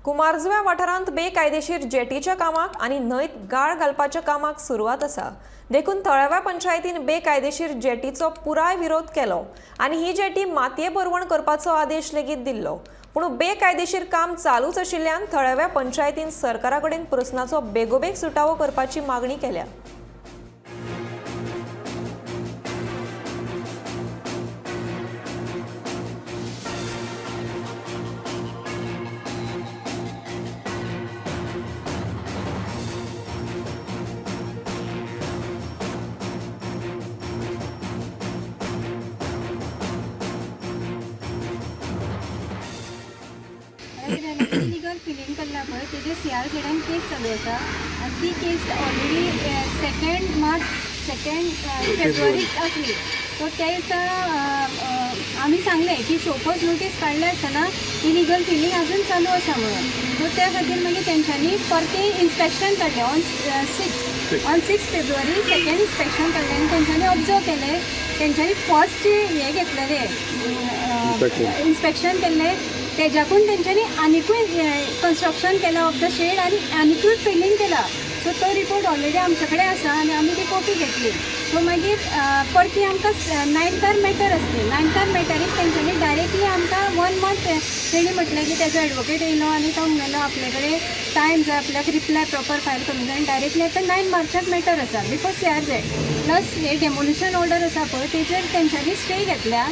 कुमारजुव्या वाठारांत बेकायदेशीर जेटीच्या कामाक आनी न्हंयत गाळ घालपाच्या कामाक सुरवात आसा. देखून थळाव्या पंचायतीन बेकायदेशीर जेटीचो पुराय विरोध केलो आनी ही जेटी मातये भरवण करपाचो आदेश लेगीत दिल्लो. पूण बेकायदेशीर काम चालूच आशिल्ल्यान थळाव्या पंचायतीन सरकारा कडेन प्रस्नाचो बेगोबेग सुटावो करपाची मागणी केल्या. इलिगल फिलींग करला पळय, तेजे सीआरझेडान केस चालू आसा आनी ती केस ऑलरेडी 2 मार्च, 2 फेब्रुवारीक आसली. सो त्या दिसा आमी सांगलें की शोकॉज नोटीस काडले आसतना इलिगल फिलींग अजून चालू आसा म्हणून. सो त्या खातीर मागीर तेंच्यांनी परतें इन्स्पेक्शन काडलें on 6 February. Second inspection काडलें आनी तेंच्यांनी ऑब्जर्व केलें. तेंच्यांनी फर्स्ट हें घेतलेलें, इन्स्पेक्शन केल्लें, तेज्याकून तेंच्यांनी आनिकूय कन्स्ट्रक्शन केलां ऑफ the shade आनी आनिकूय फिलींग केलां. सो तो रिपोर्ट ऑलरेडी आमचे कडेन आसा आनी आमी ती कॉपी घेतली. सो मागीर परती आमकां नायन्थार मॅटर आसली. नायन्थार मॅटरीक तेंच्यांनी डायरेक्टली आमकां वन मंथ तेणी म्हटलें की तेजो एडवोकेट येयलो आनी तो म्हणलो आपले कडेन टायम जाय, आपल्याक रिप्लाय प्रॉपर फायल करूंक जाय. आनी डायरेक्टली आतां 9 मार्चाक मॅटर आसा बिफोर सीआरझेड. प्लस हे डेमोलिशन ऑर्डर आसा पळय, तेजेर तेंच्यांनी स्टे घेतल्या.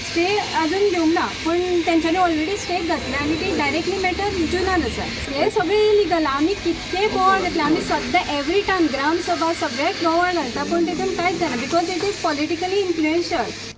स्टे अजून घेवंक ना, पूण तेंच्यांनी ऑलरेडी स्टे घातल्या आनी ती डायरेक्टली मॅटर जुनान आसा. हे सगळे इलिगल. आमी कितके बोवाळ घातले, आमी सद्दां एवरी टायम ग्रामसभा सगळ्याक बोवाळ घालता, पूण तितून कांयच जायना because it is politically influential.